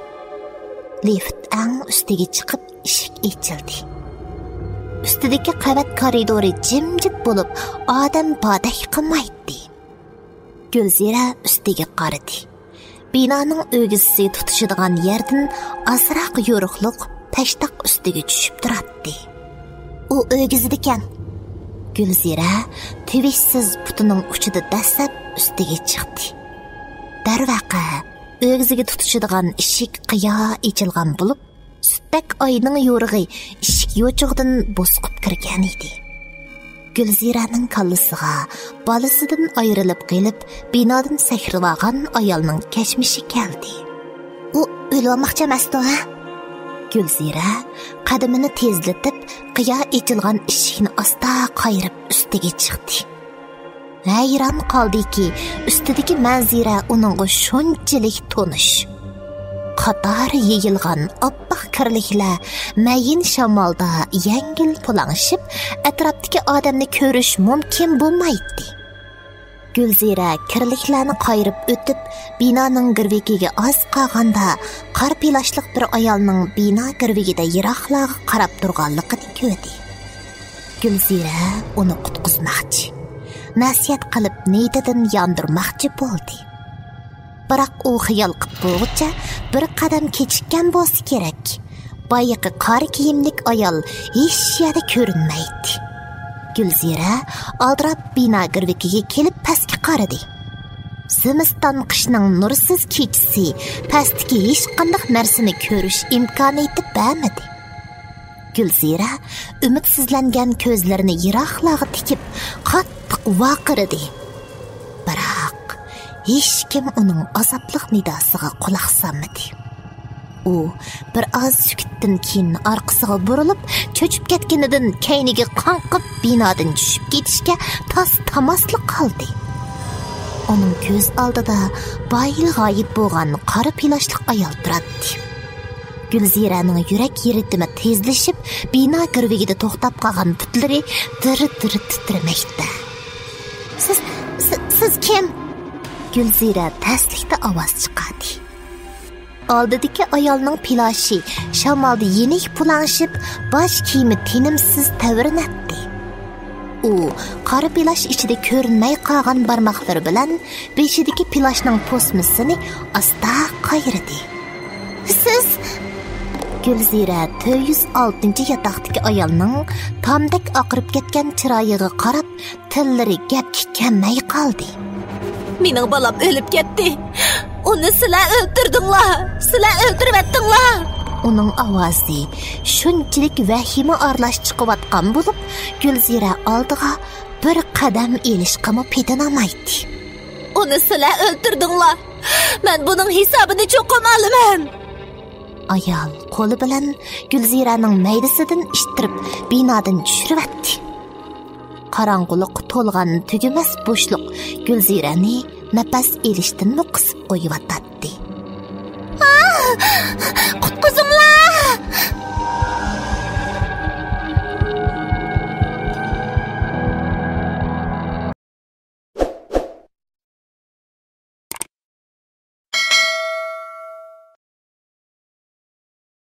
لىفت ئەڭ ئۈستىگە چىقىپ، ئىشىك ئېچىلدى. ئۈستىدىكى قەۋەت كارىدورى جىمجىت بولۇپ، ئادەم باردەك قىلمايتتى. گۈلزىرە ئۈستىگە قارىدى. بىنانىڭ ئۆگزىسىگە تۇتىشىدىغان يەردىن ئازراق يورۇقلۇق پەشتاق ئۈستىگە چۈشۈپ تۇراتتى. ئۇ ئۆگزىدىكەن. گۈلزىرە تىۋىشسىز پۇتىنىڭ ئۇچىدا دەسسەپ ئۈستىگە چىقتى. دەرۋەقە، ئۆگزىگە تۇتىشىدىغان ئىشىك قىيا ئېچىلغان بولۇپ، سۈتتەك ئاينىڭ يورۇقى ئىشىك يوچۇقىدىن بوسقۇپ كىرگەن ئىدى. گۈلزىرەنىڭ كاللىسىغا بالىسىدىن ئايرىلىپ قېلىپ، بىنادىن سەكرىۋالغان ئايالنىڭ كەچمىشى كەلدى. ئۇ ئۆلۈۋالماقچى ئەمەستۇ، ھە؟ گۈلزىرە قەدىمىنى تېزلىتىپ، قىيا ئېچىلغان ئىشىكنى ئاستا قايرىپ ئۈستىگە چىقتى. ھەيران قالدىكى، ئۈستىدىكى مەنزىرە ئۇنىڭغا شۇنچىلىك تونۇش. قاتار يېيىلغان ئاپئاق كىرلىكلەر مەيىن شامالدا يەڭگىل پۇلاڭشىپ، ئەتراپتىكى ئادەمنى كۆرۈش مۇمكىن بولمايتتى. گۈلزىرە كىرلىكلەرنى قايرىپ ئۆتۈپ، بىنانىڭ گىرۋىكىگە ئاز قالغاندا، قارا پىلاچلىق بىر ئايالنىڭ بىنا گىرۋىكىدە يىراقلارغا قاراپ تۇرغانلىقىنى كۆردى. گۈلزىرە ئۇنى قۇتقۇزماقچى، نەسىھەت قىلىپ نىيىتىدىن ياندۇرماقچى بولدى. بىراق ئۇ خىيال قىپ بولغۇچە بىر قەدەم كېچىككەن بولسا كېرەك، بايىقى قارا كىيىملىك ئايال ھېچ يەردە كۆرۈنمەيتتى. گۈلزىرە ئالدىراپ بىنا گىرۋىكىگە كېلىپ پەسكە قارىدى. زىمىستان قىشنىڭ نۇرسىز كېچىسى پەستىكى ھېچقانداق نەرسىنى كۆرۈش ئىمكانىيىتى بەرمىدى. گۈلزىرە ئۈمىدسىزلەنگەن كۆزلىرىنى يىراقلارغا تىكىپ، قاتتىق ۋارقىرىدى. بىراق، ھېچكىم ئۇنىڭ ئازابلىق نىداسىغا قۇلاق سالمىدى. ئۇ بىر ئاز سۈكۈتتىن كېيىن ئارقىسىغا بۇرۇلۇپ، چۆچۈپ كەتكىنىدىن كەينىگە قاڭقىپ، بىنادىن چۈشۈپ كېتىشكە تاس-تاماسلا قالدى. ئۇنىڭ كۆز ئالدىدا بايىلا غايىب بولغان قارا پىلاچلىق ئايال تۇراتتى. گۈلزىرەنىڭ يۈرەك رىتىمى تېزلىشىپ، بىنا گىرۋىكىدە توختاپ قالغان پۇتلىرى دىر-دىر تىترىمەكتە. «سىز، سىز، سىز كىم؟» گۈلزىرە تەسلىكتە ئاۋاز چىقاردى. ئالدىدىكى ئايالنىڭ پىلاشى شامالدا يېنىك پۇلاڭشىپ، باش كىيىمى تىنىمسىز تەۋرىنەتتى. ئۇ قارا پىلاش ئىچىدە كۆرۈنمەي قالغان بارماقلىرى بىلەن بېشىدىكى پىلاشنىڭ پوسمىسىنى ئاستا قايرىدى. «سىز!» گۈلزىرە تۆت يۈز ئالتىنچى ياتاقتىكى ئايالنىڭ تامدەك ئاقىرىپ كەتكەن چىرايىغا قاراپ، تىللىرى گەپكە كەلمەي قالدى. «مېنىڭ بالام ئۆلۈپ كەتتى. ئۇنى سىلەر ئۆلتۈردۈڭلار. سىلەر ئۆلتۈرۈۋەتتىڭلار.» ئۇنىڭ ئاۋازى شۇنچىلىك ۋەھىمە ئارىلاش چىقىۋاتقان بولۇپ، گۈلزىرە ئالدىغا بىر قەدەم ئېلىشقىمۇ پېتىنالمايتتى. «ئۇنى سىلەر ئۆلتۈردۈڭلار. مەن بۇنىڭ ھېسابىنى چوقۇم ئالىمەن.» ئايال قولى بىلەن گۈلزىرەنىڭ مەيدىسىدىن ئىتتىرىپ، بىنادىن چۈشۈرۈۋەتتى. قاراڭغۇلۇققا تولغان تۈگىمەس بوشلۇق گۈلزىرەنى نەپەس ئېلىشتىنمۇ قىسىپ قويۇۋاتاتتى. «ئاھ! قۇتقۇزۇڭلار!»